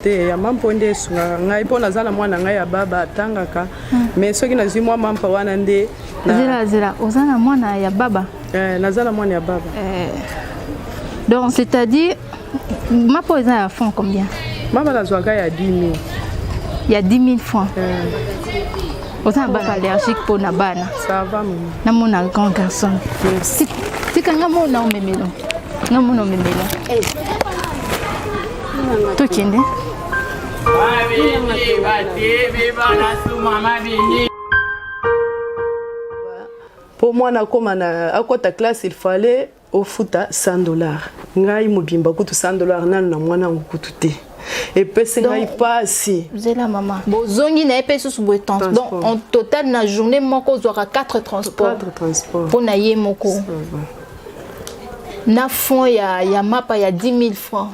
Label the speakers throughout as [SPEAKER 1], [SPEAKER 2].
[SPEAKER 1] te ya mampa oyo nde esungaka ngai mpo naza na mwana ngai ya baba atangaka mais soki nazwi mwa mampa wana nde
[SPEAKER 2] zela zela oza na mwana ya baba
[SPEAKER 1] eh, naza na mwana ya baba
[SPEAKER 2] eh, donc c'est-à-dire mapa oyo eza ya franc combien?
[SPEAKER 1] Mapa nazwaka ya 10 000.
[SPEAKER 2] Ya 10 000 francs eh. Oza na bana allergique mpo na bana?
[SPEAKER 1] Ça va mama.
[SPEAKER 2] Namona grand garçon.
[SPEAKER 1] Merci.
[SPEAKER 2] Tika nga mona omemelo, nga mona omemelo eh. Tokende.
[SPEAKER 1] Mpo mwana akoma na akota classe, il fallait ofuta 100 $. Ngai mobimba kutu 100 $ nanu na mwana yango kutu te, epesi ngai mpasi.
[SPEAKER 2] Zela mama, bozongi na ye mpe susu boye. Donc en total na journée moko ozwaka 4 transport?
[SPEAKER 1] 4 transport.
[SPEAKER 2] Mpo na ye moko na fond ya mapa ya 10 000 francs.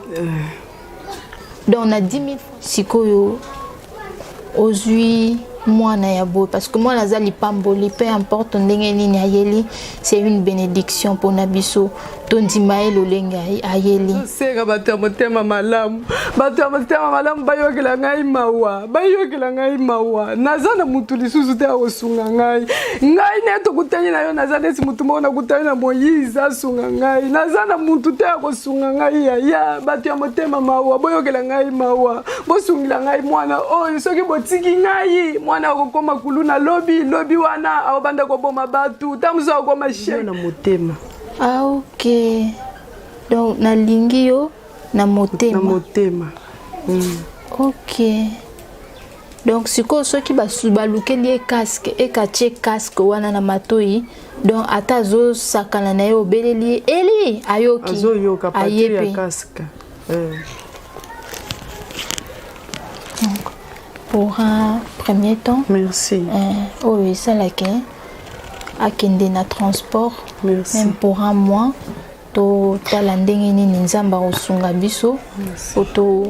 [SPEAKER 2] Donc na 10 000 francs sikoyo ozwi mwana ya boye, parce que mwana aza lipamboli, peu importe ndenge nini ayeli, c'est une bénédiction mpona biso. Tondima ye lolenge ayeli.
[SPEAKER 1] Senga bato ya motema malamu, bato ya motema malamu bayokela ngai mawa, bayokela ngai mawa. Naza na mutu lisusu te akosunga ngai. Ngai ne tokutani na yo, naza neti mutu moko nakutani na Moïse asunga ngai. Naza na mutu te akosunga ngai. Yaya, bato ya motema mawa, boyokela ngai mawa, bosungila ngai mwana oyo. Soki botiki ngai, mwana akokoma kuluna lobi lobi wana, akobanda koboma bato, ta mosusu akokoma chef na motema.
[SPEAKER 2] Ah ok, donc nalingi yo na motema.
[SPEAKER 1] Na motema.
[SPEAKER 2] Ok, donc sikoyo soki balukeli ye casque, ekatie casque wana na matoi, donc ata azosakana na ye, obeleli ye Eli, ayoki.
[SPEAKER 1] Azoyoka.
[SPEAKER 2] Aye
[SPEAKER 1] partir ya
[SPEAKER 2] pe.
[SPEAKER 1] casque eh.
[SPEAKER 2] Donc pour un premier temps,
[SPEAKER 1] Merci.
[SPEAKER 2] Oyo esalaki akende na transport.
[SPEAKER 1] Merci.
[SPEAKER 2] Même pour un mois, totala ndenge nini Nzambe akosunga biso po to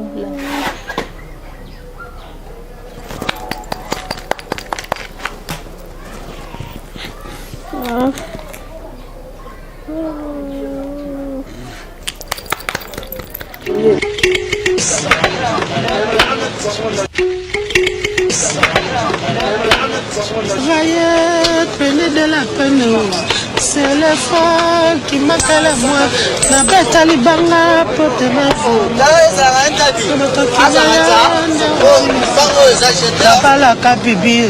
[SPEAKER 3] Travailler, prenez de la peine. C'est l'effort qui m'appelle à moi. Nabeta libanga po te nabalaka bibi.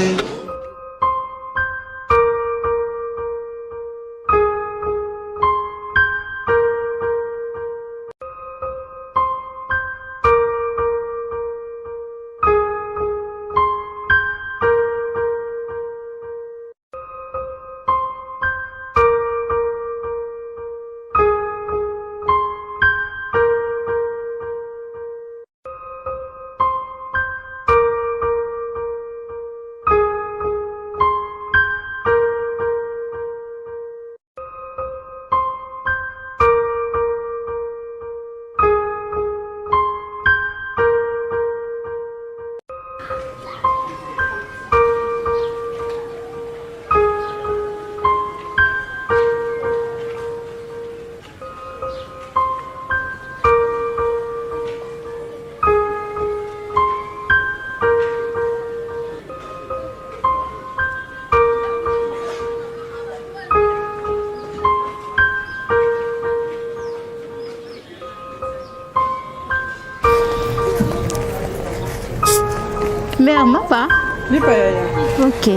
[SPEAKER 2] Mère, mapa?
[SPEAKER 1] Lipa yaya.
[SPEAKER 2] Ok,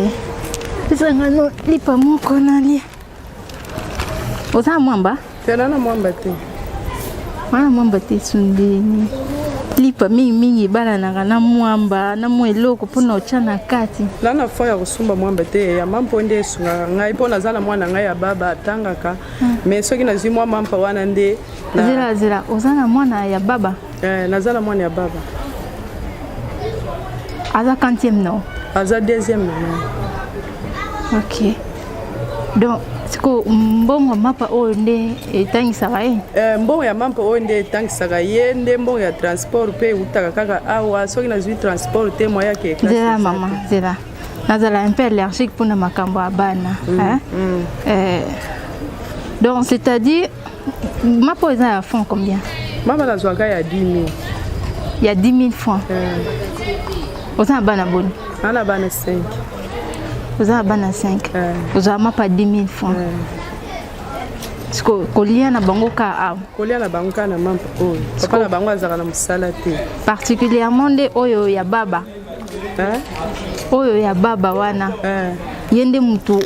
[SPEAKER 2] ezanga no lipa moko nalia. Oza na mwamba?
[SPEAKER 1] Te, na mwamba te.
[SPEAKER 2] Wana mwamba te, esundeni lipa mingimingi ebalanaka na mwamba na mwa eloko mpona otya na kati.
[SPEAKER 1] Na na fond ya kosumba mwamba te ya mampa oyo nde esungaka ngai mpo naza na mwana ngai ya baba atangaka, mais soki nazwi mwa mampa wana nde
[SPEAKER 2] Zela zela, oza na mwana ya baba?
[SPEAKER 1] Eh, naza na mwana ya baba.
[SPEAKER 2] Aza quantième no?
[SPEAKER 1] Aza deuxième na ngai.
[SPEAKER 2] Ok, donc sikoyo mbongo mapa oyo nde etangisaka ye?
[SPEAKER 1] Eh, mbongo ya mampa oyo nde etangisaka ye, nde mbongo ya transport mpe eutaka kaka awa. Soki nazwi transport te, moya ke classe
[SPEAKER 2] Zela
[SPEAKER 1] eza
[SPEAKER 2] mama.
[SPEAKER 1] te.
[SPEAKER 2] Zela, nazala un peu allergique mpona makambo ya bana, hein? Eh, donc c'est-à-dire mapa oyo eza ya fond combien?
[SPEAKER 1] Mapa nazwaka ya 10 000.
[SPEAKER 2] Ya 10 000 francs. Oza na bana boni?
[SPEAKER 1] Naza na bana 5.
[SPEAKER 2] Oza na bana 5. Ozwa mapa 10 000 francs. Siko kolia na bango ka awa.
[SPEAKER 1] Kolia na bango kaka na mampa oyo. Papa na bango azalaka na mosala te.
[SPEAKER 2] Particulièrement nde oyo ya baba.
[SPEAKER 1] Hein?
[SPEAKER 2] Oyo ya baba wana. Ye nde mutu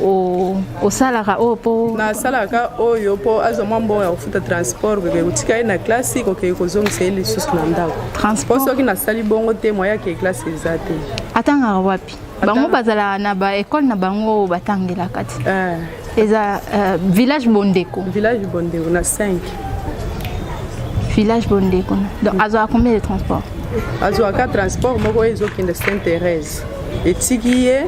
[SPEAKER 2] osalaka oyo po
[SPEAKER 1] nasalaka oyo po azwa mwa mbongo ya kofuta transport kokende kotika ye na klasi kokende kozongisa ye lisusu na ndako po soki nasali bongo te moyen akende klasi eza te.
[SPEAKER 2] Atangaka wapi? Bango bazalaka na ba école na bango oyo batangelaka ti. Eza village Bondeko.
[SPEAKER 1] Village Bondeko na 5.
[SPEAKER 2] Village Bondeko. Donc azwaka combien de transport?
[SPEAKER 1] Azwaka transport moko oyo ezokende Sainte Thérèse. Etiki ye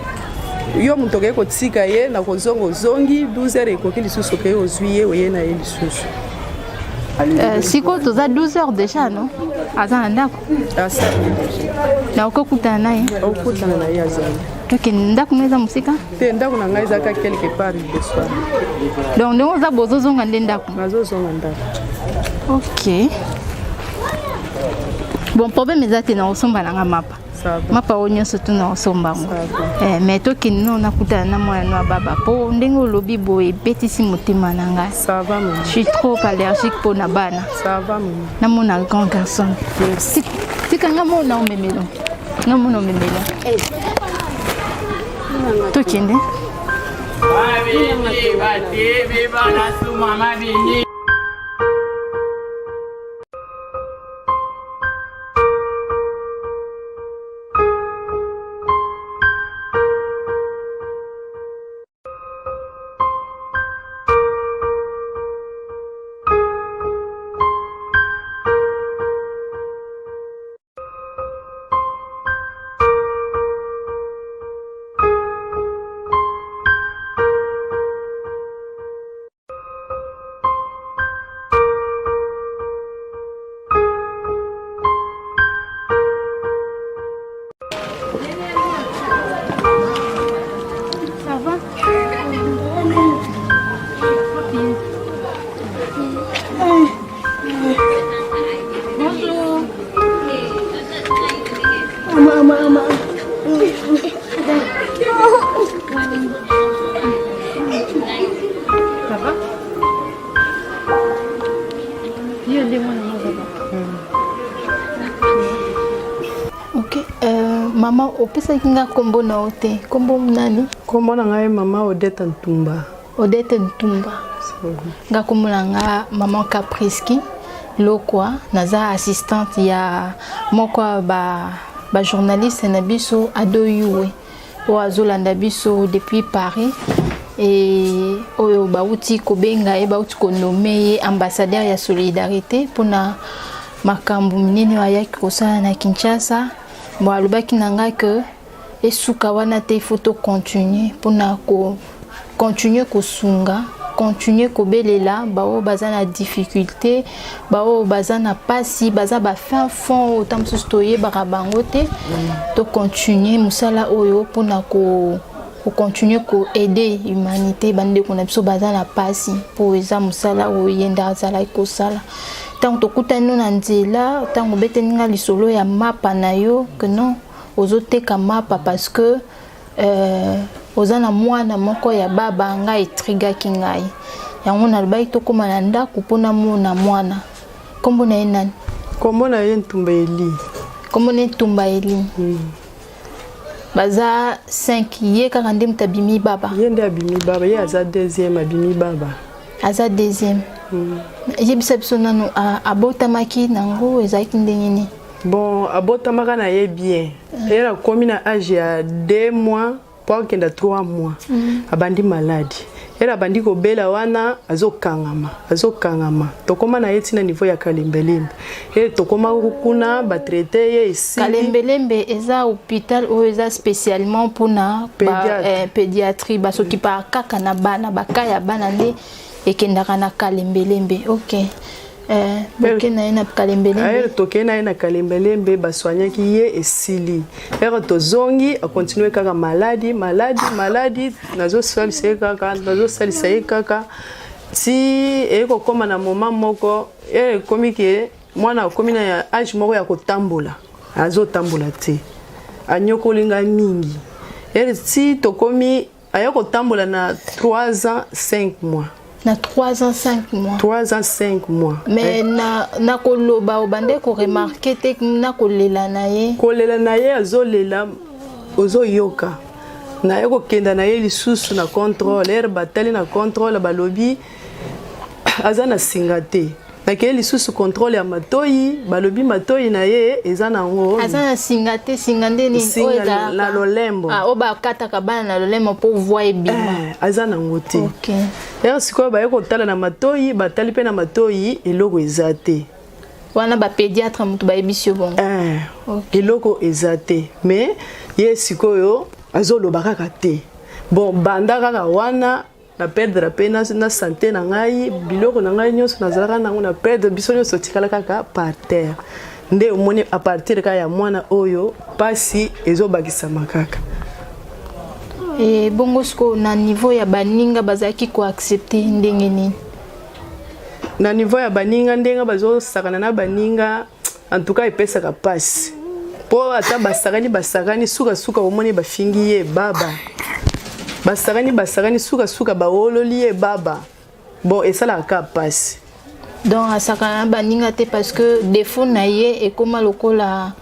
[SPEAKER 1] yo moto okei kotika ye na kozonga ozongi 12 heures ekoki lisusu okei ozwi ye oye na ye lisusu.
[SPEAKER 2] Sikoyo toza 12 heures déjà non? Aza na ndako? Na okokutana na ye?
[SPEAKER 1] Okutana na ye azali.
[SPEAKER 2] Ok, ndako no eza mosika?
[SPEAKER 1] Te, ndako na ngai ezaka quelque part liboso.
[SPEAKER 2] Donc ndenge oza bozozonga nde ndako?
[SPEAKER 1] Nazozonga ndako.
[SPEAKER 2] Ok. Bon, problème eza te na kosomba na nga mapa. Mapa oyo nyonso tu na kosomba yango. Mais tokende no nakutana na mwana no ya baba po ndenge olobi boye ebetisi motema na ngai.
[SPEAKER 1] Ça va maman.
[SPEAKER 2] Je suis trop allergique mpo na bana.
[SPEAKER 1] Ça va maman.
[SPEAKER 2] Namona grand garçon.
[SPEAKER 1] Merci.
[SPEAKER 2] Tika nga mona omemelo. Nga mona omemelo. Tokende. Ça va? Bonjour.
[SPEAKER 3] Mama, mama.
[SPEAKER 2] Ça va? Yo nde mwana moko ba. Ok, mama opesaki nga kombo na yo te. Kombo nani?
[SPEAKER 1] Kombo na ngai mama Odette Ntumba.
[SPEAKER 2] Odette Ntumba. Nga kombo na nga maman Capriski Lokwa, naza assistante ya moko ya ba journaliste na biso Ado Yuwe oyo azolanda biso depuis Paris et oyo bauti kobenga ye bauti konome ye ambassadeur ya solidarité mpona makambo minene oyo ayaki kosala na Kinshasa. Bon, alobaki na ngai que esuka wana te, il faut to continuer mpona ko continuer kosunga, continuer kobelela baoyo baza na difficulté, baoyo baza na pasi, baza ba fin fond oyo ta mosusu toyebaka bango te. To continuer mosala oyo mpona ko continuer ko aider humanité, bandeko na biso baza na pasi, mpo eza mosala oyo ye nde azalaki kosala. Ntango tokutani no na nzela, ntango obeteli nga lisolo ya mapa na yo que non ozoteka mapa parce que oza na mwana moko ya baba, ngai etrigaki ngai yango nalobaki tokóma na ndako mpona mona mwana. Kombo na ye nani?
[SPEAKER 1] Kombo na ye Ntumba Eli.
[SPEAKER 2] Kombo na ye Ntumba Eli. Baza 5, ye kaka nde moto abimi baba.
[SPEAKER 1] Ye nde abimi baba, ye aza deuxième abimi baba.
[SPEAKER 2] Aza deuxième. Yebisa biso nanu abotamaki nango ezalaki ndenge nini?
[SPEAKER 1] Bon, abotamaka na ye bien. Ye akomi na âge ya 2 mois po akenda 3 mois. Abandi maladi. Ye abandi kobela wana azokangama, azokangama. Tokoma na ye tina niveau ya Kalembelembe. Ye tokoma kuna ba traiter ye esili.
[SPEAKER 2] Kalembelembe eza hôpital oyo eza spécialement mpona pédiatrie, basokipaka kaka na bana, baka ya bana nde ekendaka na Kalembelembe. Ok. Boke na ye na Kalembelembe.
[SPEAKER 1] Tokei na ye na Kalembelembe, basoignaki ye esili. Ere tozongi, akontinue kaka maladi, maladi, maladi, nazosalisa ye kaka, nazosalisa ye kaka ti eye kokóma na moment moko ere ekomi ke. Mwana akomi na age moko ya kotambola, azotambola te, anyokoli ngai mingi. Ere ti tokomi aya kotambola na 3 ans 5 mois.
[SPEAKER 2] Na 3 ans 5 mois.
[SPEAKER 1] 3 ans 5 mois.
[SPEAKER 2] Mais eh. Na koloba, obande koremarquer te na kolela na ye?
[SPEAKER 1] Kolela na ye, azolela, ozoyoka. Naye kokenda na ye lisusu na contrôle. Ere batali na contrôle, balobi aza na singa te. Nakei lisusu contrôle ya matoi, balobi matoi na ye eza nango.
[SPEAKER 2] Aza na singa te. Singa nde nini?
[SPEAKER 1] Singa na lolembo.
[SPEAKER 2] Ah, oyo bakataka bana na lolembo mpo voix ebima.
[SPEAKER 1] Eh, aza nango te. Ere sikoyo baye kotala na matoi, batali mpe na matoi, eloko eza te.
[SPEAKER 2] Wana bapédiatre moto bayebisi yo bongo?
[SPEAKER 1] Eh, eloko eza te, mais ye sikoyo azoloba kaka te. Bon, banda kaka wana na perdre mpe na santé na ngai, biloko na ngai nyonso nazalaka nango na perdre. Biso nyonso totikala kaka par terre. Nde omoni, à partir kaka ya mwana oyo, mpasi ezobakisama kaka.
[SPEAKER 2] E bongo sikoyo, na niveau ya baninga, bazalaki koaccepter ndenge nini?
[SPEAKER 1] Na niveau ya baninga, ndenge bazosakana na baninga, en tout cas epesaka mpasi, mpo ata basakani basakani, sukasuka omoni bafingi ye baba. Basakani basakani, sukasuka bawololi ye baba. Bon, esalaka kaka mpasi.
[SPEAKER 2] Donc asakana na baninga te parce que défaut na ye ekóma lokola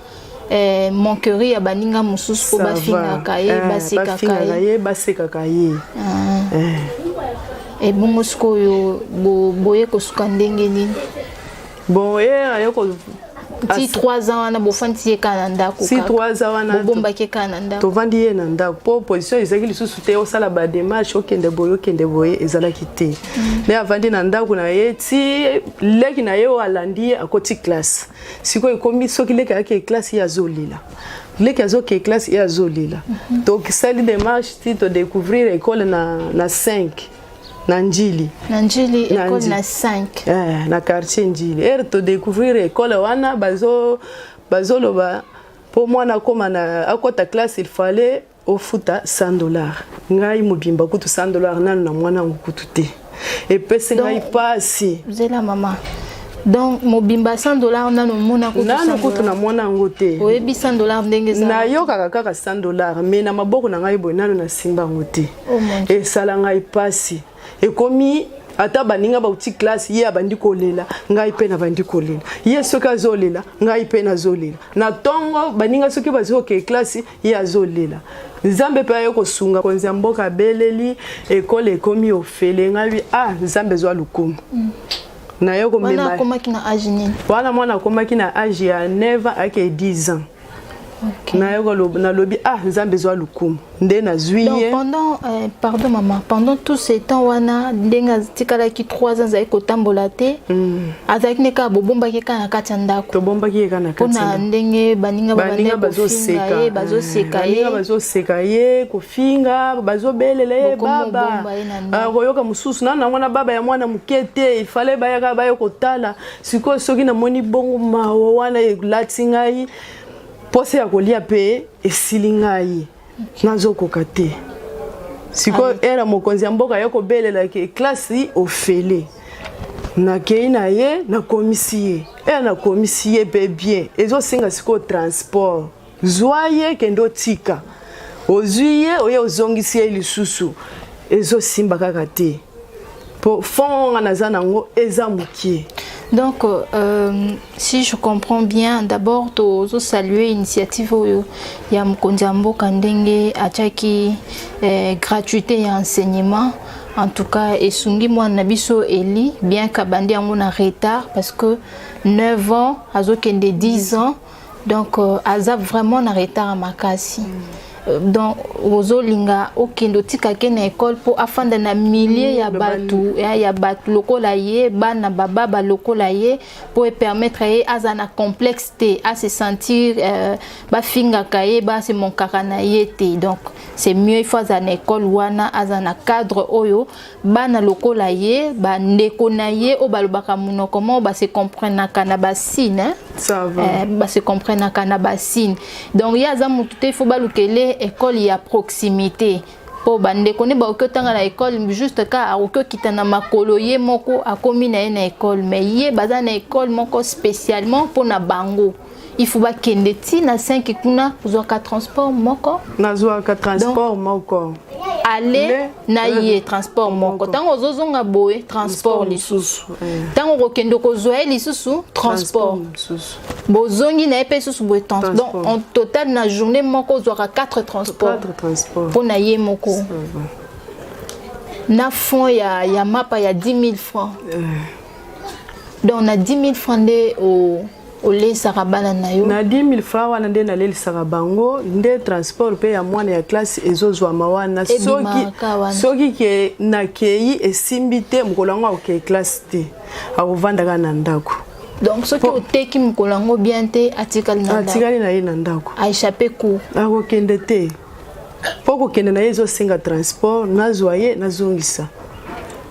[SPEAKER 2] moquerie ya baninga mosusu, mpo bafingaka ye, basekaka
[SPEAKER 1] ye. Basekaka ye.
[SPEAKER 2] Ebongo sikoyo boye kosuka ndenge nini?
[SPEAKER 1] Bon, ye aye ko
[SPEAKER 2] Ti 3 ans wana, bofandisi ye kaka na ndako?
[SPEAKER 1] Si 3 ans wana.
[SPEAKER 2] Bobombaki ye kaka na ndako?
[SPEAKER 1] Tovandi ye na ndako, mpo position ezalaki lisusu te. Osala badémarche, okende boye, okende boye, ezalaki te. Nde avandi na ndako na ye ti leki na ye oyo alandi ye akoti classe. Sikoyo ekomi soki leki ayaki classe, ye azolela. Leki azoke classe, ye azolela. Tosali démarche ti todécouvrir école na 5 na Njili.
[SPEAKER 2] Na Njili, école na 5?
[SPEAKER 1] Eh, na quartier Njili. Ere todécouvrir école wana, bazoloba mpo mwana akóma na akɔta classe, il fallait ofuta 100 $. Ngai mobimba kutu 100 $ nanu na mwana yango kutu te. Epesi ngai mpasi.
[SPEAKER 2] Zela mama, donc mobimba 100 $ nanu omona
[SPEAKER 1] kutu? Nanu kutu na mwana yango te.
[SPEAKER 2] Oyebi 100 $ ndenge eza?
[SPEAKER 1] Nayokaka kaka 100 $, mais na maboko na ngai boye, nanu nasimba yango te.
[SPEAKER 2] Oh.
[SPEAKER 1] Esala ngai mpasi. Ekomi ata baninga bauti classe, ye abandi kolela, ngai mpe nabandi kolela. Ye soki azolela, ngai mpe nazolela. Na ntongo, baninga soki bazokee classe, ye azolela. Nzambe mpe aye kosunga, konzi ya mboka abeleli, école ekomi ofele. Ngai ah, Nzambe ezwa lokumu. Naye
[SPEAKER 2] komema. Akomaki na age nini?
[SPEAKER 1] Wana mwana akomaki na age ya 9 ans, ake 10 ans. Naye nalobi: ah, Nzambe ezwa lokumu, nde nazwi ye.
[SPEAKER 2] Pendant pardon mama, pendant tout ce temps wana, ndenge atikalaki 3 ans azalaki kotambola te, azalaki ne kaka, bobombaki kaka na kati ya ndako?
[SPEAKER 1] Tobombaki ye kaka na
[SPEAKER 2] kati. Mpona ndenge baninga
[SPEAKER 1] baninga bazoseka
[SPEAKER 2] ye, bazoseka
[SPEAKER 1] ye. Baninga bazoseka ye, kofinga, bazobelela ye baba. Koyoka mosusu nanu nango na baba ya mwana moke te, ifale bayaka baye kotala. Sikoyo soki namoni bongo, mawa wana elati ngai, posa ya kolia mpe esili ngai, nazokoka te. Sikoyo ere mokonzi ya mboka ye kobelelaki classe ofele, nakei na ye, nakomisi ye. Ere nakomisi ye mpe bien, ezosenga sikoyo transport. Zwa ye, kende otika. Ozwi ye, oye ozongisi ye lisusu, ezosimba kaka te, mpo fond nga naza nango eza mokie.
[SPEAKER 2] Donc, si je comprends bien, d'abord, tozo saluer initiative oyo ya mokonzi ya mboka, ndenge atiaki gratuité ya enseignement. En tout cas, esungi mwana na biso Eli, bien qu'abandi yango na retard, parce que 9 ans, azokende 10 ans, donc aza vraiment na retard ya makasi. Donc ozolinga okende otikake na école mpo afanda na milieu ya bato ya bato lokola ye, bana bababa lokola ye, mpo epermettre ye aza na complexe te, ase sentir bafingaka ye, base moquaka na ye te. Donc c'est mieux, il faut aza na école wana, aza na cadre oyo bana lokola ye, bandeko na ye oyo balobaka monoko moko, base comprenaka na basigne. Base comprenaka na basigne. Donc ye aza motu te, il faut balukele école ya proximité. Mpo bandeko nde bakoki otanga na ekole juste ka akoki okita na makolo ye moko akomi na ye na ekole, mais ye baza na ekole moko spécialement mpo na bango, il faut bakende ti na 5 kuna. Ozwaka transport moko?
[SPEAKER 1] Nazwaka transport moko.
[SPEAKER 2] Ale na ye transport moko, ntango ozozonga boye transport lisusu, ntango okokende kozwa ye lisusu transport, bozongi na ye mpe lisusu boye. Donc en total na journée moko ozwaka 4 transport mpo na ye moko, na fond ya mapa ya 10 000 francs. Donc na 10 000 francs nde olesaka bana na yo?
[SPEAKER 1] Na 10 000 francs wana nde nalelisaka bango, nde transport mpe ya mwana ya classe ezozwama wana. Soki ke nakei esimbi te, mokolo yango akokei classe te, akovandaka na ndako.
[SPEAKER 2] Donc soki oteki mokolo yango bien te, atikali na
[SPEAKER 1] Atikali na ye na ndako.
[SPEAKER 2] Aéchappe cours.
[SPEAKER 1] Akokende te, mpo kokende na ye ezosenga transport, nazwa ye, nazongisa.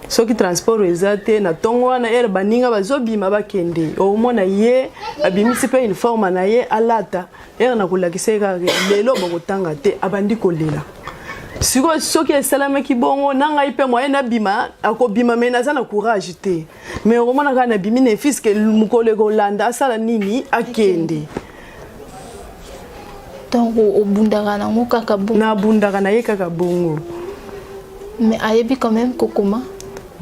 [SPEAKER 1] Soki transport eza te na ntongo wana, heure baninga bazobima bakende, omona ye abimisi mpe uniforme na ye alata. Heure na kolakisa ye kaka lelo bakotanga te, abandi kolela. Sikoyo soki esalamaki bongo na ngai mpe moye nabima, akobima, mais naza na courage te. Mais okomona kaka nabimi ne fût-ce que mokolo ekolanda asala nini, akende.
[SPEAKER 2] Donc obundaka nango kaka bongo?
[SPEAKER 1] Nabundaka na ye kaka bongo.
[SPEAKER 2] Mais ayebi quand même kokoma?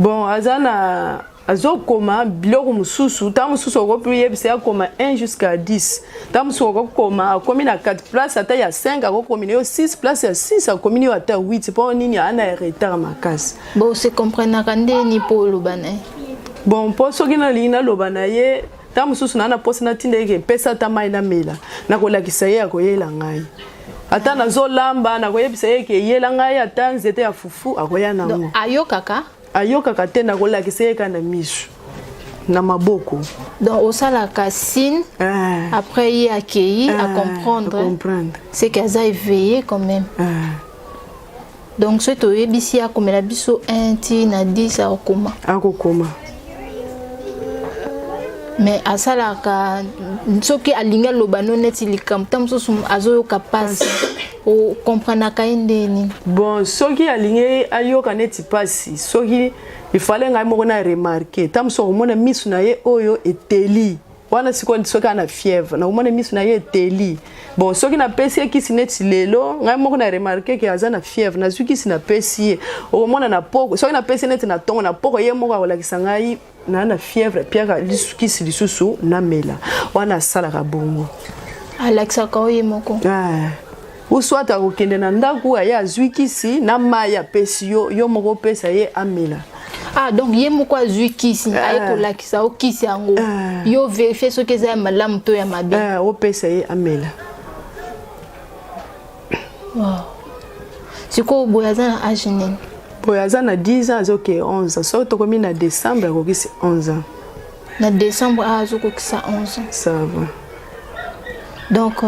[SPEAKER 1] Bon, aza na azokoma biloko mosusu. Ntango mosusu okoki oyebisa akoma 1 jusqu'à 10, ntango mosusu okokoma akomi na 4 place, ata ya 5 akokomi na yo 6 place, ya 6 akomi na yo ata 8. Mpo nini? Aa na retard makasi.
[SPEAKER 2] Bon, se comprenaka ndeni mpo oloba na ye?
[SPEAKER 1] Bon, mpo soki nalingi naloba na ye, ntango mosusu naa na mposa natinda ye ke epesa ata mai namela, nakolakisa ye, akoyela ngai. Ata nazolamba, nakoyebisa ye ke eyela ngai ata nzete ya fufu, akoya nango.
[SPEAKER 2] Ayokaka?
[SPEAKER 1] Ayokaka te, nakolakisa ye kaka na miso, na maboko.
[SPEAKER 2] Donc osalaka signe, après ye akei acomprendre.
[SPEAKER 1] Comprendre.
[SPEAKER 2] C'est que aza éveillé quand même. Donc soki toyebisi ye akomela biso 1 ti na 10, akokoma?
[SPEAKER 1] Akokoma.
[SPEAKER 2] Mais asalaka soki alingi aloba no neti likambo, ntango mosusu azoyoka mpasi, okomprenaka ye ndeni?
[SPEAKER 1] Bon, soki alingi ayoka neti mpasi, soki ifale ngai moko na remarque, ntango mosusu akomona miso na ye oyo eteli wana. Sikoyo soki ana fièvre, nakomona miso na ye eteli. Bon, soki napesi ye kisi, neti lelo ngai moko na remarque ke aza na fièvre, nazwi kisi, napesi ye, okomona na poko, soki napesi ye neti na ntongo, na poko ye moko akolakisa ngai na fièvre, piaka kisi lisusu namela. Wana asalaka bongo.
[SPEAKER 2] Alakisaka oyo ye moko?
[SPEAKER 1] Ah. Ou soit akokende na ndako, aye azwi kisi na mai, apesi yo, yo moko opesa ye amela.
[SPEAKER 2] Ah, donc ye moko azwi kisi, aye kolakisa o kisi yango, yo vérifie soki eza ya malamu to ya mabe.
[SPEAKER 1] Ah, opesa ye amela.
[SPEAKER 2] Wow. Sikoyo boye aza na age nini?
[SPEAKER 1] Boye aza na 10 ans, azoke 11 ans. Soki tokomi na décembre, akokisi 11 ans.
[SPEAKER 2] Na décembre a azokokisa 11 ans?
[SPEAKER 1] Ça va.
[SPEAKER 2] Donc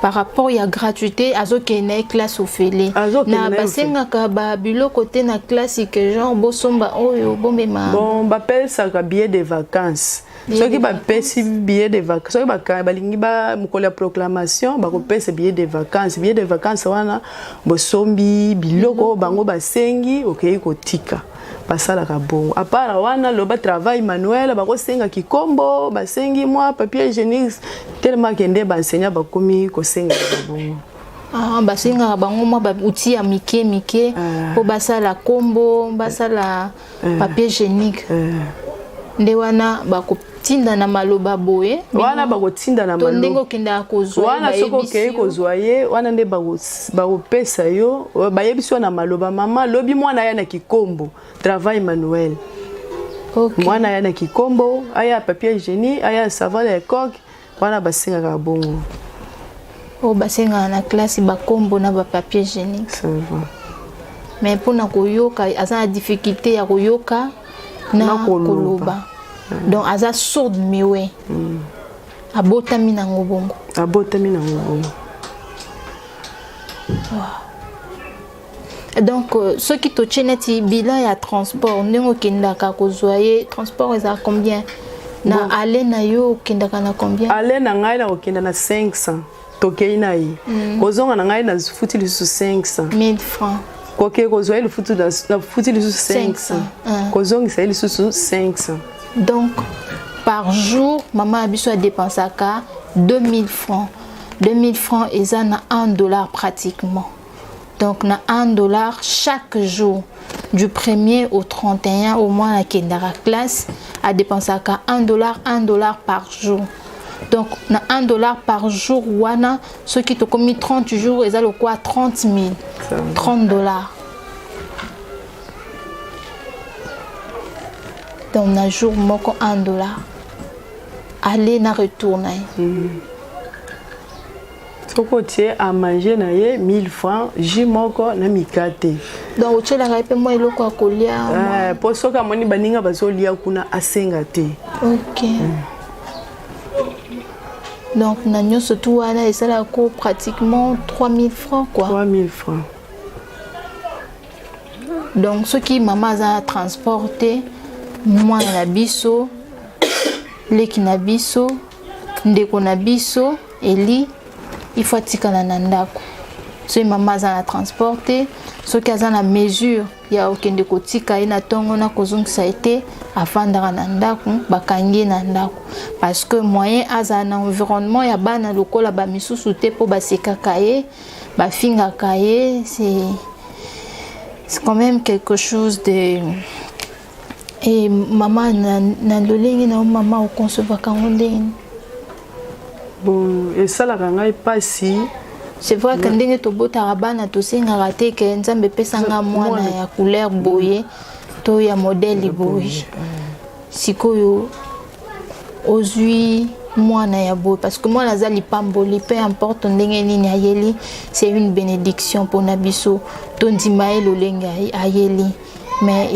[SPEAKER 2] par rapport ya gratuité, azokende na ye classe ofele? Na basengaka babiloko te na classe ke genre bosomba oyo, bomema?
[SPEAKER 1] Bon, bapesaka billet de vacances. Soki bapesi billet de vacances, soki balingi ba mokolo ya proclamation, bakopesa billet de vacances. Billet de vacances wana, bosombi biloko bango basengi, okei kotika. Basalaka bongo. À part wana, loba travail manuel, bakosenga kikombo, basengi mwa papier hygiénique, tellement kende baenseignant bakomi kosenga bongo.
[SPEAKER 2] Ah, basengaka bango mwa baoutil ya mike mike mpo basala kombo, basala papier hygiénique. Nde wana bakotinda na maloba boye?
[SPEAKER 1] Wana bakotinda na
[SPEAKER 2] To ndenge okendaka kozwa?
[SPEAKER 1] Wana soki okei kozwa ye wana nde bakopesa yo, bayebisi yo na maloba: mama, lobi mwana aya na kikombo, travail manuel, mwana aya na kikombo, aya papier hygiénique, aya savon ya coque. Wana basengaka bongo.
[SPEAKER 2] Oyo basengaka na classe, bakombo na bapapier hygiénique. Mais mpona koyoka, aza na difficulté ya koyoka na koloba, donc aza sourde muet. Abotami nango bongo?
[SPEAKER 1] Abotami nango bongo.
[SPEAKER 2] Wow. Donc soki totie neti bilan ya transport, ndenge okendaka kozwa ye, transport ezala combien na bon. Ale na yo okendaka na combien?
[SPEAKER 1] Ale na ngai na kokenda na 500.
[SPEAKER 4] Tokei na ye. Kozonga na ngai nafuti lisusu 500.
[SPEAKER 2] 1000 francs.
[SPEAKER 4] Koke kozwa ye lifutu nafuti lisusu 500. Kozongisa ye lisusu 500.
[SPEAKER 2] Donc par jour mama na biso adépensaka 2000 francs. 2000 francs eza na 1 dollar pratiquement. Donc na 1 dollar chaque jour du 1er au 31 au moins akendaka classe adépensaka 1 dollar 1 dollar par jour. Donc na 1 dollar par jour wana soki tokomi 30 jours eza lokwa 30 000 30 dollars. Donc na jour moko 1 dollar aller na retour na ye.
[SPEAKER 4] Soki otie à manger na ye 1000 francs, jus moko na mikate.
[SPEAKER 2] Donc otielaka ye mpe mwa eloko ya kolia.
[SPEAKER 4] Po soki amoni baninga bazolia kuna asenga te.
[SPEAKER 2] Ok. Donc na nyonso tu wana esalaka pratiquement 3000 francs quoi.
[SPEAKER 4] 3000 francs.
[SPEAKER 2] Donc soki mama aza na transport te, mwana na biso, leki na biso, ndeko na biso Eli, il faut atikala na ndako. Soki mama aza na transport te, soki aza na mesure ya okende kotika ye na ntongo na kozongisa ye te, afandaka na ndako, bakangi ye na ndako parce que moyen azala na environnement ya bana lokola bamisusu te, mpo basekaka ye, bafingaka ye. C'est quand même quelque chose de e mama na lolenge na yo mama oconcevaka yango ndenge?
[SPEAKER 4] Bon, esalaka ngai mpasi.
[SPEAKER 2] C'est vrai que ndenge tobotaka bana, tosengaka te ke Nzambe epesanga mwana ya couleur boye to ya modèle boye. Sikoyo ozwi mwana ya boye, parce que mwana aza lipamboli, peu importe ndenge nini ayeli, c'est une bénédiction mpona biso. Tondima ye lolenge ayeli, mais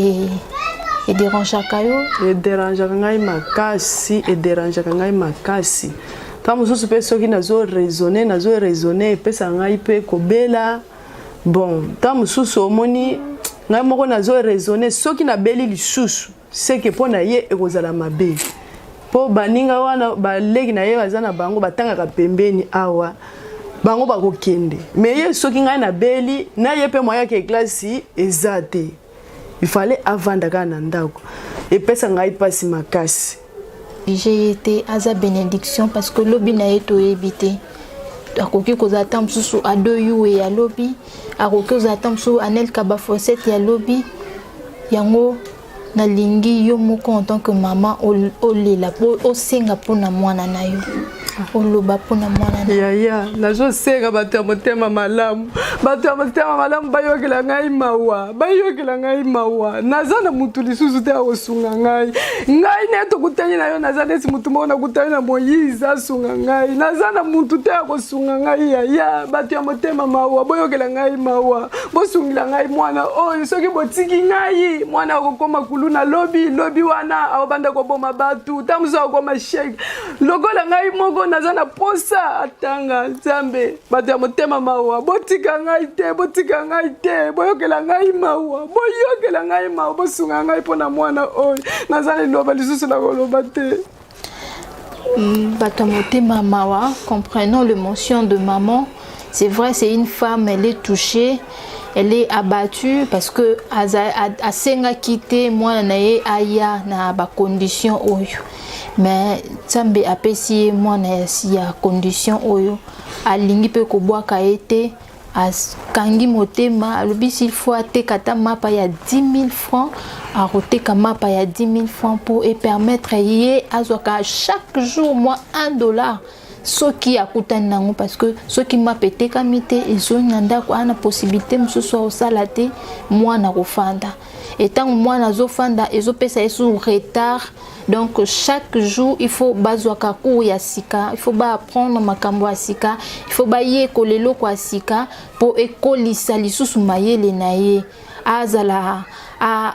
[SPEAKER 2] edérangeaka yo?
[SPEAKER 4] Edérangeaka ngai makasi, edérangeaka ngai makasi. Ntango mosusu mpe soki nazoraisonner, nazoraisonner, epesaka ngai mpe kobela. Bon, ntango mosusu omoni ngai moko nazoraisonner, soki nabeli lisusu seke mpo na ye ekozala mabe, mpo baninga wana baleki na ye baza na bango, batangaka pembeni awa, bango bakokende, mais ye soki ngai nabeli na ye mpe moyen ya classe eza te, il fallait avanda kaka na ndako. Epesa ngai mpasi makasi.
[SPEAKER 2] Oblige ye te, aza bénédiction, parce que lobi na ye toyebi te. Akoki kozala ta mosusu ado yuwe ya lobi, akoki kozala ta mosusu Anelka Bafosete ya lobi. Yango nalingi yo moko en tant que mama olela, osenga mpona mwana na yo, oloba mpona mwana na
[SPEAKER 1] Yaya, nazosenga bato ya motema malamu, bato ya motema malamu bayokela ngai mawa, bayokela ngai mawa. Naza na mutu lisusu te akosunga ngai. Ngai ne tokutani na yo, naza neti mutu moko nakutani na Moïse asunga ngai. Naza na mutu te akosunga ngai. Yaya, bato ya motema mawa, boyokela ngai mawa, bosungila ngai mwana oyo. Soki botiki ngai, mwana akokoma kuluna lobi lobi wana, akobanda koboma bato, ta mosusu akokoma shege lokola ngai moko. Naza na posa atanga. Nzambe, bato ya motema mawa, botika ngai te, botika ngai te, boyokela ngai mawa, boyokela ngai mawa, bosunga ngai mpo na mwana oyo. Naza liloba lisusu na koloba te.
[SPEAKER 2] Bato ya motema mawa, comprenons l'émotion de maman. C'est vrai, c'est une femme, elle est touchée, elle est abattue, parce que asengaki te mwana na ye aya na bacondition oyo, mais Nzambe apesi ye mwana ya condition oyo. Alingi mpe kobwaka ye te, akangi motema, alobi s'il faut ateka ata mapa ya 10 000 francs, akoteka mapa ya 10 000 francs mpo epermettre ye azwaka chaque jour mwa 1 dollar soki akutani nango, parce que soki mapa etekami te, ezongi na ndako, ana possibilité mosusu akosala te. Mwana kofanda, etango mwana azofanda, ezopesa ye su retard. Donc chaque jour il faut bazwaka cours ya sika, il faut baapprendre makambo ya sika, il faut bayekola eloko ya sika mpo ekolisa lisusu mayele na ye, azala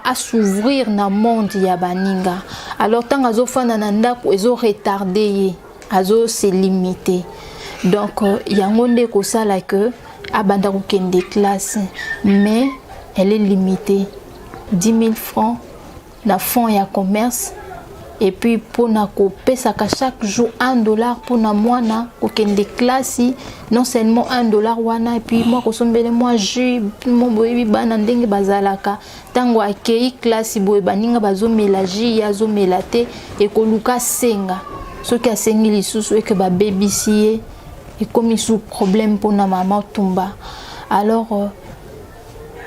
[SPEAKER 2] as'ouvrir na monde ya baninga. Alors ntango azofanda na ndako, ezoretarder ye, azose limiter. Donc yango nde ekosala ke abanda kokende classe, mais elle est limitée, 10 000 francs na fonds ya commerce. Et puis mpona kopesaka chaque jour 1 dollar mpona mwana kokende klasi, non seulement 1 dollar wana, et puis mwa kosombele mwa jus mo. Boyebi bana ndenge bazalaka, ntango akei klasi boye, baninga bazomela jus, ye azomela te, ekoluka senga. Soki asengi lisusu eke babebisi ye, ekomi su problème mpona mama Tumba. Alors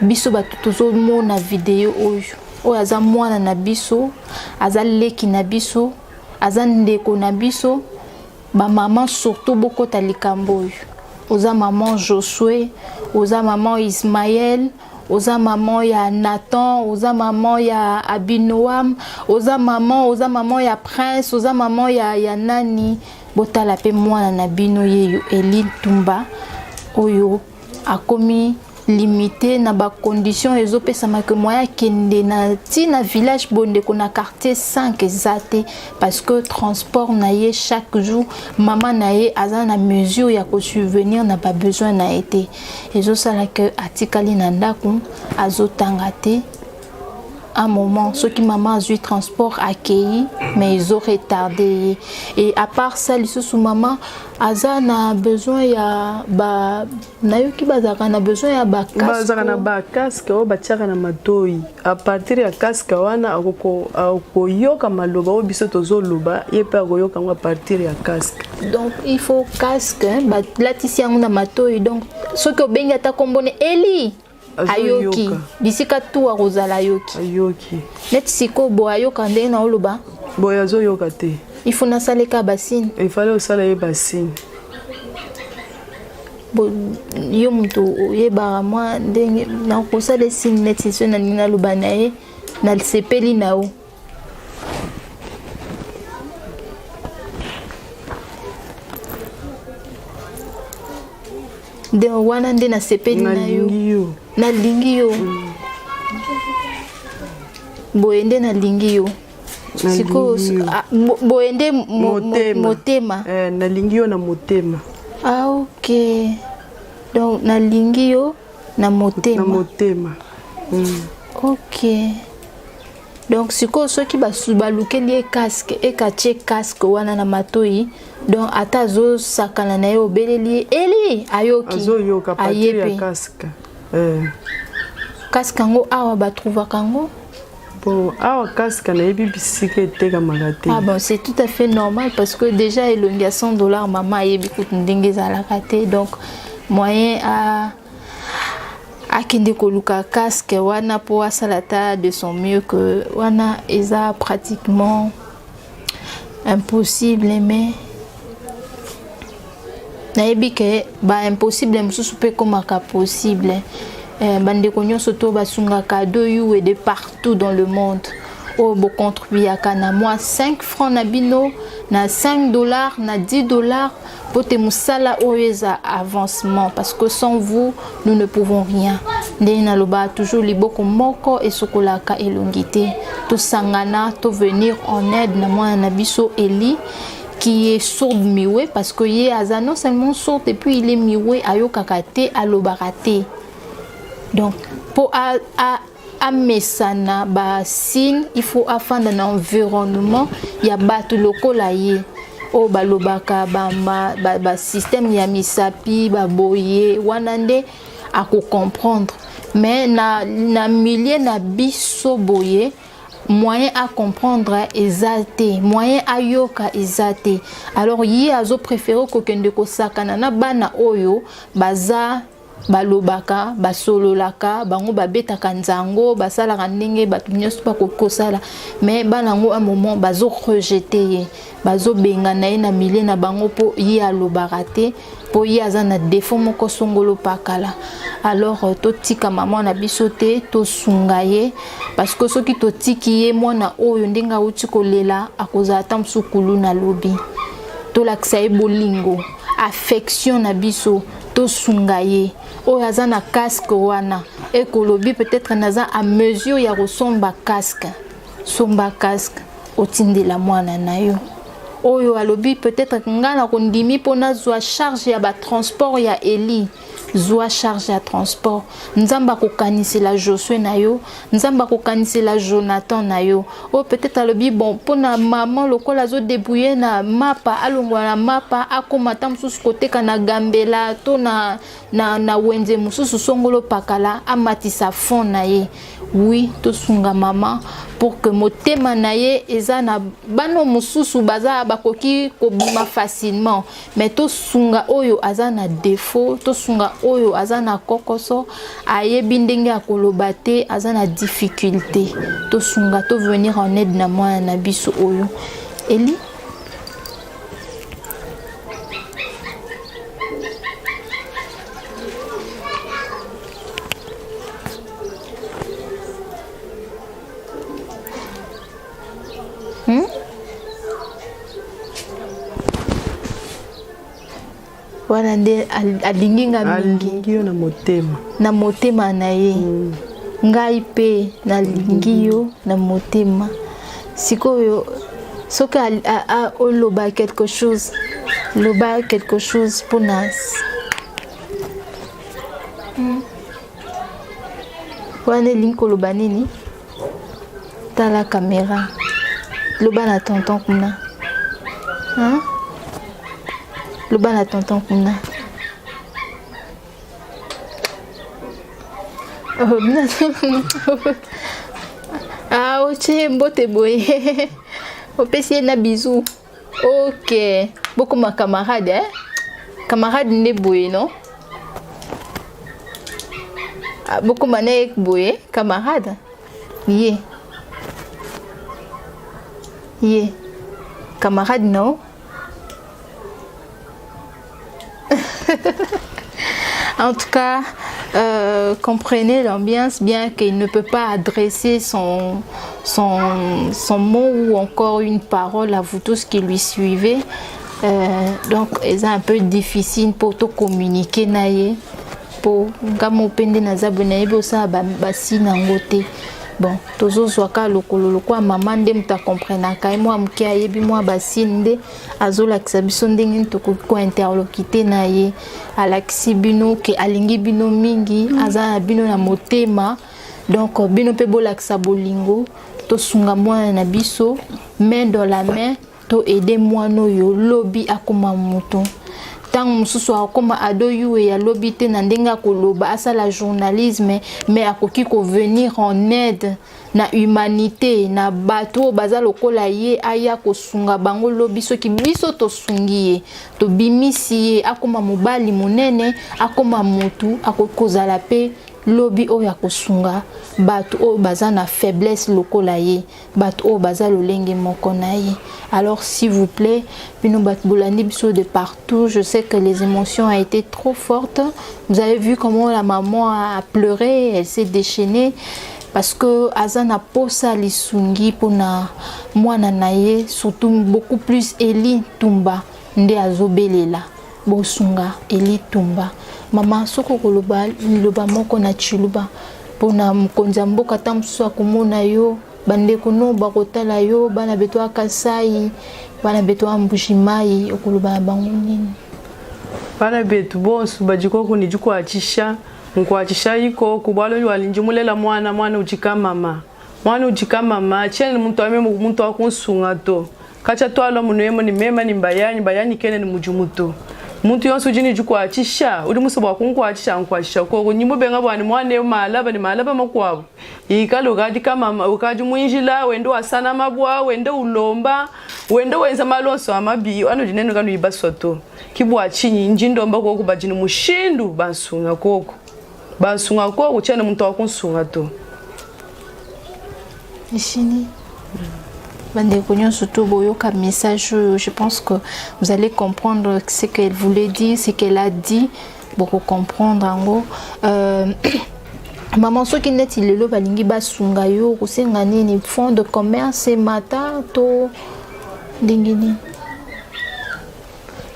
[SPEAKER 2] biso bato tozomona video oyo, oyo aza mwana na biso, aza leki na biso, aza ndeko na biso. Bamama surtout, bokota likambo oyo. Oza maman Josue, oza maman Ismael, oza maman ya Nathan, oza maman ya Abinoam, oza maman ya Prince, oza maman ya nani, botala mpe mwana na bino yeyo Eli Tumba oyo akomi limité na bacondition ezopesamaka. Moyen akende na ntina village bondeko na quartier 5 eza te, parce que transport na ye chaque jour, mama na ye aza na mesure ya kosubvenir na babesoin na ye te. Ezosala ke atikali na ndako, azotanga te. Un moment soki mama azwi transport akei, mais ezoretarde ye. Et à part ça lisusu, mama aza na besoin ya ba, nayoki bazalaka na besoin ya
[SPEAKER 4] Bazalaka na bacasque oyo batiaka na matoi. À partir ya casque wana, akoyoka maloba oyo biso tozoloba, ye mpe akoyoka yango à partir ya casque.
[SPEAKER 2] Donc il faut casque, balatisi yango na matoi. Donc soki obengi ata kombone Eli, ayoki bisika tu akozala, ayoki.
[SPEAKER 4] Ayoki.
[SPEAKER 2] Neti sikoyo boye, ayoka ndenge na oloba?
[SPEAKER 4] Boye azoyoka te.
[SPEAKER 2] Il faut nasaleka basigne.
[SPEAKER 4] Efale osala ye basigne.
[SPEAKER 2] Yo moto oyebaka mwa ndenge nakosala signe, neti so nalingi naloba na ye nasepeli na yo. Nde wana nde nasepeli na yo, nalingi yo boye, nde nalingi yo sikoyo boye nde motema.
[SPEAKER 4] Eh, nalingi yo na motema.
[SPEAKER 2] Ah ok, donc nalingi yo na motema.
[SPEAKER 4] Na motema.
[SPEAKER 2] Ok, donc sikoyo soki balukeli ye casque, ekatie casque wana na matoi, donc ata azosakana na ye, obeleli ye Eli, ayoki.
[SPEAKER 4] Azoyoka partir ya casque eh.
[SPEAKER 2] Casque yango awa batrouvaka yango?
[SPEAKER 4] Bon, awa casque nayebi bisika etekamaka te.
[SPEAKER 2] Ah bon, c'est tout à fait normal, parce que déjà elongi ya 100 $, mama ayebi kutu ndenge ezalaka te. Donc moyen a akende koluka casque wana mpo asala ata de son mieux que wana eza pratiquement impossible. Mais nayebi ke baimpossible mosusu mpe ekomaka possible. Bandeko nyonso to basungaka de you et de partout dans le monde, oyo bocontribuaka na mwa 5 francs na bino, na 5 $, na 10 $, po te mosala oyo eza avancement, parce que sans vous nous ne pouvons rien. Ndenge nalobaka toujours, liboko moko esokolaka elongi te. Tosangana, tovenir en aide na mwana na biso Eli qui est sourde muet, parce que ye aza non seulement sourde et puis il est muet, ayokaka te, alobaka te. Donc mpo amesana basigne, il faut afanda na environnement ya bato lokola ye oyo balobaka basystème ba, ba ya misapi baboye wana nde akocomprendre. Mais na milieu na biso boye, moyen à comprendre eza te, moyen ayoka eza te. Alors ye azopréféré kokende kosakana na bana oyo baza balobaka, basololaka, bango babetaka nzango, basalaka ndenge bato nyonso bakoki kosala. Mais bana yango, un moment bazorejeter ye, bazobengana ye na milieu na bango mpo ye alobaka te, mpo ye aza na défaut moko songolo pakala. Alors totika mama na biso te, tosunga ye, parce que soki totiki ye, mwana oyo ndenge awuti kolela, akozala ata mosusu kulu na lobi. Tolakisa ye bolingo, affection na biso, tosunga ye. Oyo aza na casque wana, ekolobi peut-être naza à mesure ya kosomba casque, somba casque, otindela mwana na yo. Oyo alobi peut-être ngai na kondimi mpo nazwa charge ya batransport ya Eli. Zwa charge ya transport. Nzambe akokanisela Josue na yo, Nzambe akokanisela Jonathan na yo. Oyo peut-être alobi bon mpona maman lokola azo débrouiller na mapa, alongwa na mapa akoma ata mosusu koteka na gambela to na, na, na wenze mosusu songolo pakala, amatisa fond na ye. Oui, tosunga mama pour que motema na ye eza na bana mosusu baza bakoki kobima facilement, mais tosunga oyo aza na défaut, tosunga oyo aza na kokoso, ayebi ndenge ya koloba te, aza na difficulté. Tosunga, to venir en aide na mwana na biso oyo. Eli Wana nde alingi nga mingi.
[SPEAKER 4] Alingi yo na motema.
[SPEAKER 2] Na motema na ye. Ngai pe nalingi yo na motema. Sikoyo soki oloba quelque chose, loba quelque chose mpona Wana elingi koloba nini? Tala kamera, loba na tonton kuna. Hein? Loba na tonton kuna. Oh, ah, otie mbote boye. Opesi ye na bisou. Ok, bokoma camarade, eh? Camarade nde boye, non? Ah, bokoma na ye boye, camarade. Ye. Ye. Camarade, non? En tout cas, comprenez l'ambiance, bien qu'il ne peut pas adresser son mot ou encore une parole à vous tous qui lui suivez. Donc, c'est un peu difficile pour tout communiquer. Naye. Po nga mo pe nde naza boye, nayebi osala ba signe yango te. Bon, tozozwaka lokolo lokwa mama nde moto akomprenaka ye, mwa moke ayebi mwa ba signe nde azolakisa biso ndenge nini tokoki kointerlocute na ye. Alakisi bino ke alingi bino mingi, aza na bino na motema. Donc bino mpe bolakisa bolingo, tosunga mwana na biso main dans la main, to aider mwana oyo lobi akoma moto. Ntango mosusu akoma ado yuwe ya lobi te na ndenge akoloba, asala journalisme, mais akoki kovenir en aide na humanité, na bato oyo baza lokola ye, aya kosunga bango lobi. Soki biso tosungi ye, tobimisi ye, akoma mobali monene, akoma motu, akoki kozala pe lobi oyo akosunga bato oyo baza na faiblesse lokola ye, bato oyo baza lolenge moko na ye. Alors s'il vous plaît, bino bato bolandi biso de partout, je sais que les émotions ont été trop fortes. Vous avez vu comment la maman a pleuré, elle s'est déchaînée parce que aza na posa lisungi pona mwana na ye, surtout beaucoup plus Eli Tumba nde azobelela. Bosunga Eli Tumba. Mama, soko koloba liloba moko na Tshiluba pona mokonzi ya mboka, ta mosusu akomona yo, bandeko no bakotala yo, bana beto ya Kasai, bana beto ya Mbujimayi, okoloba na bango nini?
[SPEAKER 4] Bana betu bonso badi koku ne dikuatshisha, nkuatshisha ikoku bualu wali ndi mulela mwana, mwana udi kamama, mwana udi kamama tshiena ne muntu wa meme muntu wa kunsunga to katshia tualua munuemu ne mema ne mbayanyi, bayanyi kena ne mudimu to. Muntu yonso udi ne dikuatshisha udi musue bua kunkuatshisha ankuatshisha koku. Ndi mubenga bua ne muana eu malaba ne malaba makuabu ikale ukadi kamama, ukadi mu njila wende wasana mabua, wende ulomba, wende wenza malu onso a mabi anudi nenu kanuyi basua to. Ki bua tshinyi ndi ndomba koku badi ne mushindu bansunga koku, bansunga koku, tshiena muntu wa kunsunga to.
[SPEAKER 2] Nishini bandeko nyonso to boyoka message oyo, je pense que vous allez comprendre ce qu'elle voulait dire, ce qu'elle a dit, boko comprendre yango. Maman, soki neti lelo balingi basunga yo, kosenga nini? Fonds de commerce mata to ndenge nini?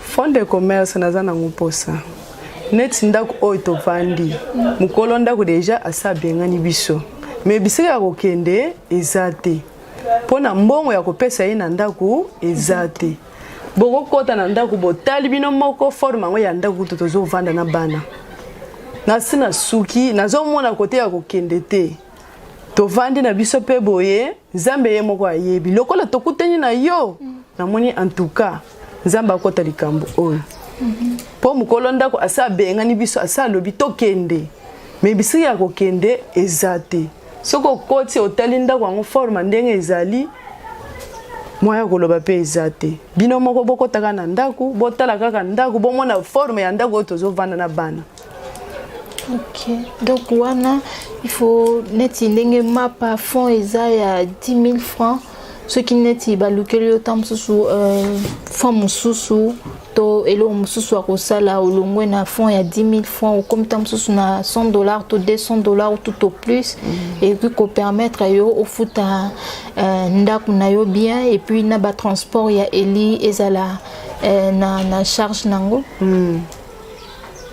[SPEAKER 4] Fonds de commerce naza nango mposa neti ndako oyo tovandi, mokolo ndako deja asa abengani biso, me bisika ya kokende eza te, mpo na mbongo ya kopesa ye na ndako eza te. Bokokota na ndako botali bino moko forme yango ya ndako kutu tozovanda na bana. Nasi nasuki, nazomona kote ya kokende te. Tovandi na biso mpe boye, Nzambe ye moko ayebi. Lokola tokutani na yo, namoni en tout cas Nzambe akota likambo oyo. Mpo mokolo ndako asi abengani biso, asi alobi tokende. Mais bisika ya kokende eza te. Soki okoti otali ndako yango forme ndenge ezali, moyen ya koloba mpe eza te. Bino moko bokotaka na ndako, botala kaka ndako, bomona forme ya ndako oyo tozovanda na bana.
[SPEAKER 2] Ok, donc wana il faut neti ndenge mapa fond eza ya 10 000 francs, soki neti balukeli yo ntango mosusu fond mosusu to eloko mosusu ya kosala, olongwe na fond ya 10 000 francs, okomi ntango mosusu na 100 dollars to 200 dollars ou tout au plus, ekoki kopermettre yo ofuta ndako na yo bien, et puis na batransport ya Eli ezala na charge nango.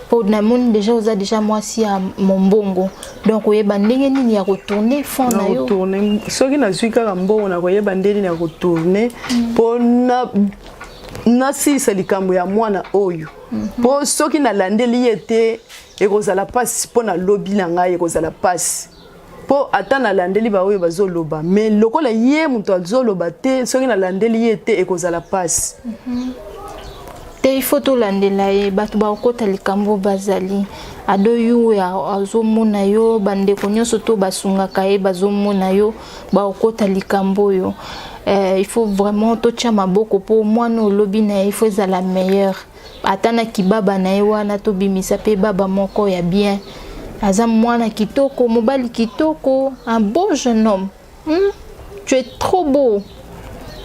[SPEAKER 2] Po namoni déjà oza déjà mwasi ya mombongo, donc oyeba ndenge nini ya kotourner fond na yo.
[SPEAKER 4] Tourne soki nazwi kaka mbongo, nakoyeba ndenge nini ya kotourner mpo nasilisa likambo ya mwana oyo, mpo soki nalandeli ye te, ekozala mpasi mpo nalobi na ngai, ekozala mpasi mpo ata nalandeli baoyo bazoloba, mais lokola ye moto azoloba te, soki nalandeli ye te, ekozala mpasi.
[SPEAKER 2] Te, il faut tolandela ye. Bato bakokota likambo bazali ado yu azomona yo, bandeko nyonso to basungaka ye bazomona yo, bakokota likambo oyo. Il faut vraiment totia maboko mpo mwana olobi na ye, il faut ezala meilleur. Ata na kibaba na ye wana, tobimisa mpe baba moko ya bien. Aza mwana kitoko, mobali kitoko, un beau jeune homme, Tu es trop beau,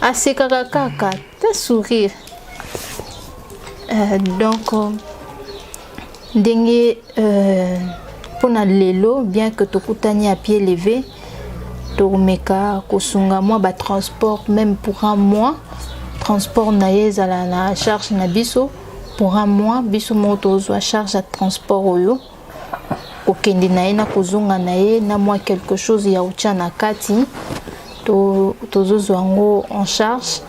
[SPEAKER 2] asekaka kaka ta sourire. Donc ndenge mpona lelo, bien que tokutani à pied levé, tokomeka kosunga mwa batransport même pour un mois. Transport na ye ezala na charge na biso pour un mois. Biso moko tozwa charge ya transport oyo, kokende na ye na kozonga na ye, na mwa quelque chose ya kotia na kati, tozozwa yango en charge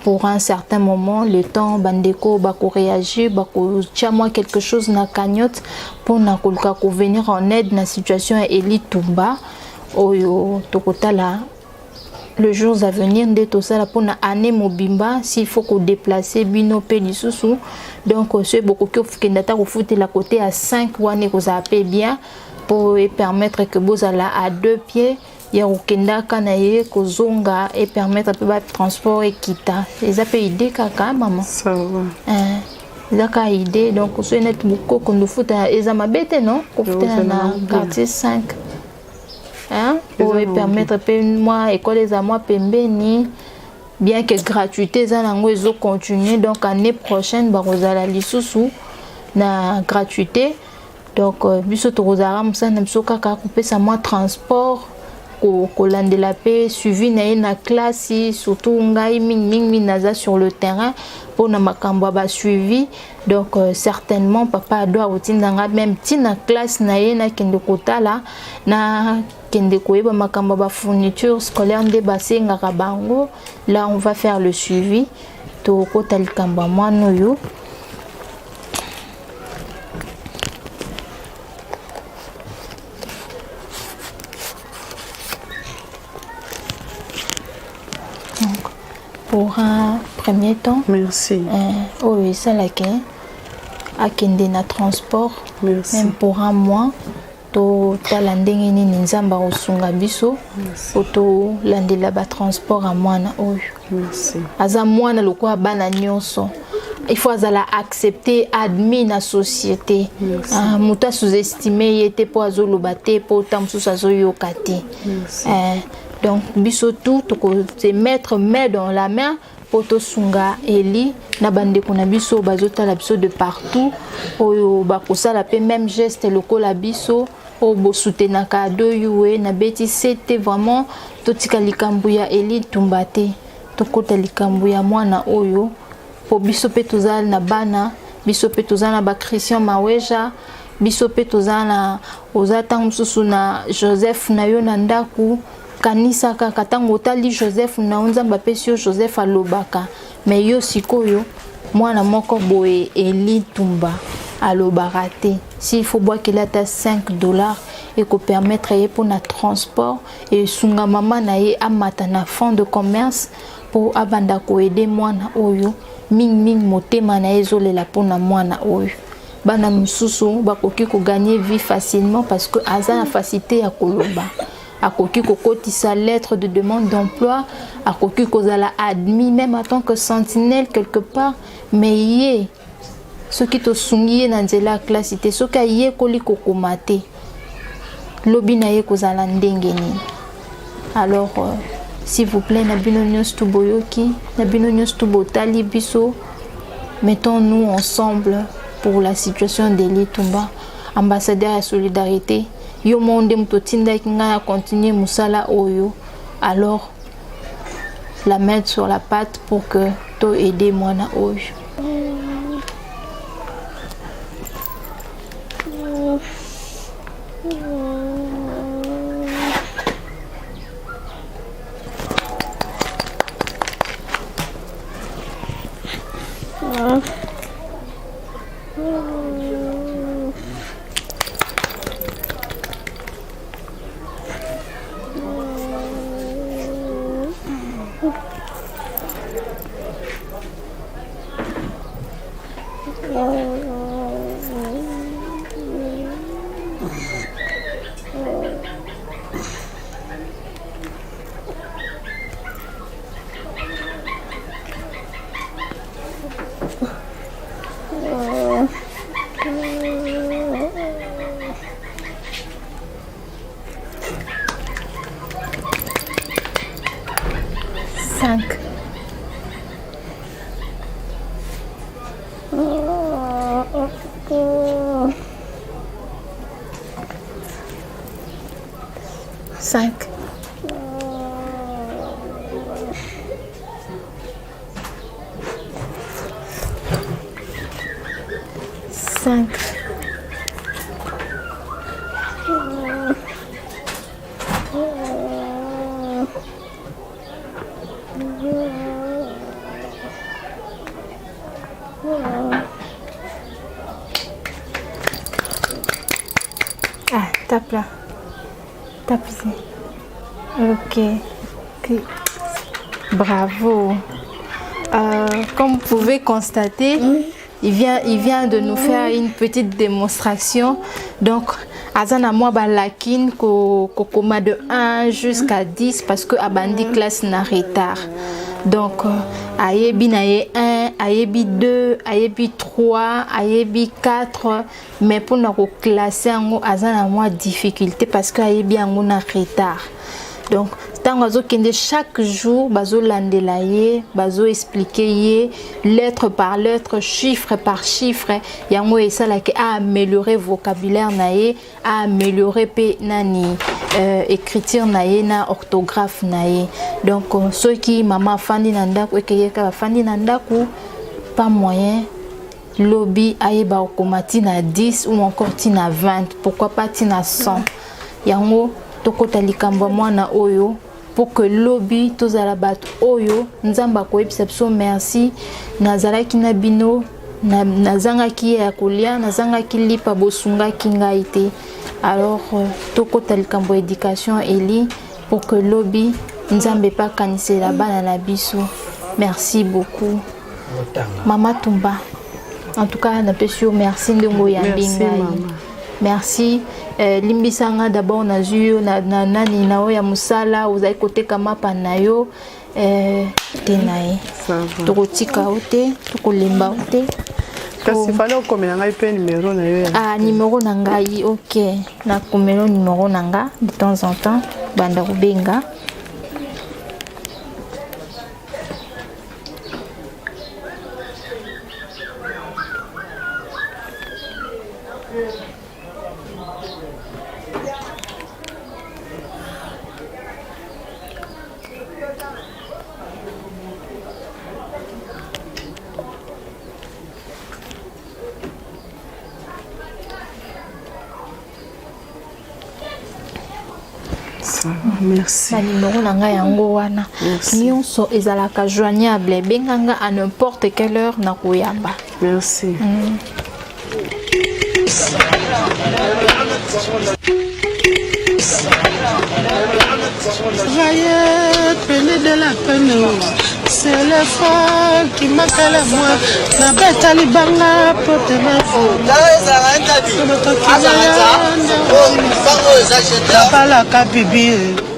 [SPEAKER 2] pour un certain moment, le temps bandeko bakoréagir, bakotia mwa quelque chose na cagnotte mpona koluka kovenir en aide na situation ya Eli Tumba oyo. Tokotala le jours à venir nde tosala mpona année mobimba. S'il faut kodéplacer bino mpe lisusu, donc soki bokoki kokende ata kofutela côté ya 5 wana, ekozala mpe bien po epermettre que bozala à deux pieds ya kokendaka na ye, kozonga, epermettre mpe batransport ekita. Eza mpe idée kaka, mama.
[SPEAKER 4] Ça va.
[SPEAKER 2] Eza kaka idée. Donc soki neti bokokondo futa, eza mabe te, non, kofutela na quartier 5, hein, po epermettre mpe mwa école eza mwa pembeni, bien que gratuité eza nango, ezocontinue. Donc année prochaine bakozala lisusu na gratuité. Donc biso tokozalaka mosala na biso kaka kopesa mwa transport, kolandela mpe suivi na ye na classe. Surtout ngai mingimingi naza sur le terrain mpona makambo ya basuivi. Donc certainement papa Ado akotinda nga même ntina classe na ye, nakende kotala, nakende koyeba makambo ya bafourniture scolaire nde basengaka bango. Là on va faire le suivi, tokota likambo ya mwana oyo. Donc pour un premier temps,
[SPEAKER 4] Merci.
[SPEAKER 2] Oyo esalaki akende na transport.
[SPEAKER 4] Merci.
[SPEAKER 2] Même pour un mois, totala ndenge nini Nzambe akosunga biso po tolandela batransport ya mwana oyo.
[SPEAKER 4] Merci.
[SPEAKER 2] Aza mwana lokola bana nyonso, il faut azala accepté, admis na société. Ah, moto asous-estime ye te mpo azoloba te, mpo ta mosusu azoyoka te. Donc biso tout tokose mettre main dans la main mpo tosunga Eli na bandeko na biso bazotala biso de partout, oyo bakosala mpe même geste lokola biso, oyo bosutenaka Ado Yuwe. Nabeti se te, vraiment totika likambo ya Eli Tumba te, tokota likambo ya mwana oyo, mpo biso mpe toza na bana, biso mpe toza na bachristien Maweja, biso mpe toza na, oza ntango mosusu na Joseph na yo na ndako. Kanisa kaka ntango otali Joseph na yo, Nzambe apesi yo Joseph, alobaka, mais yo sikoyo mwana moko boye, Eli Tumba. Alobaka te. S'il faut bwakela ata 5 dollars ekopermettre ye mpona transport esunga mama na ye amata na fond de commerce mpo abanda koede mwana oyo mingimingi motema na ye ezolela mpona mwana oyo. Bana mosusu bakoki kogagner vie facilement parce que aza na facilité ya koloba. Akoki kokotisa lettre de demande d'emploi, akoki kozala admis même en tant que sentinelle quelque part, mais ye soki tosungi ye na nzela ya klasi te, soki ayekoli kokoma te, lobi na ye kozala ndenge nini? Alors s'il vous plaît, na bino nyonso tu boyoki, na bino nyonso tu botali biso, mettons-nous ensemble pour la situation d'Elie Tumba, ambassadeur ya solidarité. Yo moko nde moto otindaki ngai ya continuer mosala oyo, alors la main sur la patte pour que to aider mwana oyo. Cinq. Cinq. 5. Ah, tape là. Tape ici. Ok. Ok. Bravo. Comme vous pouvez constater, il vient de nous faire une petite démonstration. Donc, aza na mwa ba lacunes kokoma de 1 jusqu'à 10 parce que abandi classe na retard. Donc, ayebi na ye 1, ayebi 2, ayebi 3, ayebi 4, mais pour na classer yango aza na mwa difficulté parce que ayebi yango na retard. Donc, ntango azokende chaque jour, bazolandela ye, bazoexpliquer ye lettre par lettre, chiffre par chiffre, yango esalaki aaméliorer vocabulaire na ye, aaméliorer mpe nani écriture na ye na orthographe na ye. Donc soki mama afandi na ndako, ekeye kaka afandi na ndako, pas moyen lobi ayeba kokoma ntina 10 ou encore ntina 20, pourquoi pas ntina 100. Yango tokota likambo ya mwana oyo pour que lobi tozala bato oyo Nzambe akoyebisa biso merci, nazalaki na bino, nazangaki ye ya kolia, nazangaki lipa, bosungaki ngai te. Alors tokota likambo ya éducation Eli pour que lobi Nzambe mpe akanisela bana na biso. Merci beaucoup. Mama Tumba, en tout cas napesi yo merci ndenge oyambi
[SPEAKER 4] Merci,
[SPEAKER 2] ngai.
[SPEAKER 4] mama.
[SPEAKER 2] Merci. Limbisanga d'abord, nazwi yo na nani na oyo ya mosala, ozali koteka mapa na yo te na ye.
[SPEAKER 4] Ça va.
[SPEAKER 2] Tokotika yo te, tokolemba yo te.
[SPEAKER 4] Kasi fallait okomela ngai mpe numéro na yo ya
[SPEAKER 2] Ah, numéro na ngai, ok, nakomela numéro na nga de temps en temps, banda kobenga.
[SPEAKER 4] Ça va, merci.
[SPEAKER 2] Ba numéro na ngai yango wana.
[SPEAKER 4] Merci.
[SPEAKER 2] Nyonso ezalaka joignable, ebenganga à n'importe quelle heure na koyamba.
[SPEAKER 4] Merci.
[SPEAKER 3] Travailler, prenez de la peine. C'est le fort qui m'appelle moi. Nabeta libanga po te na balaka bibi.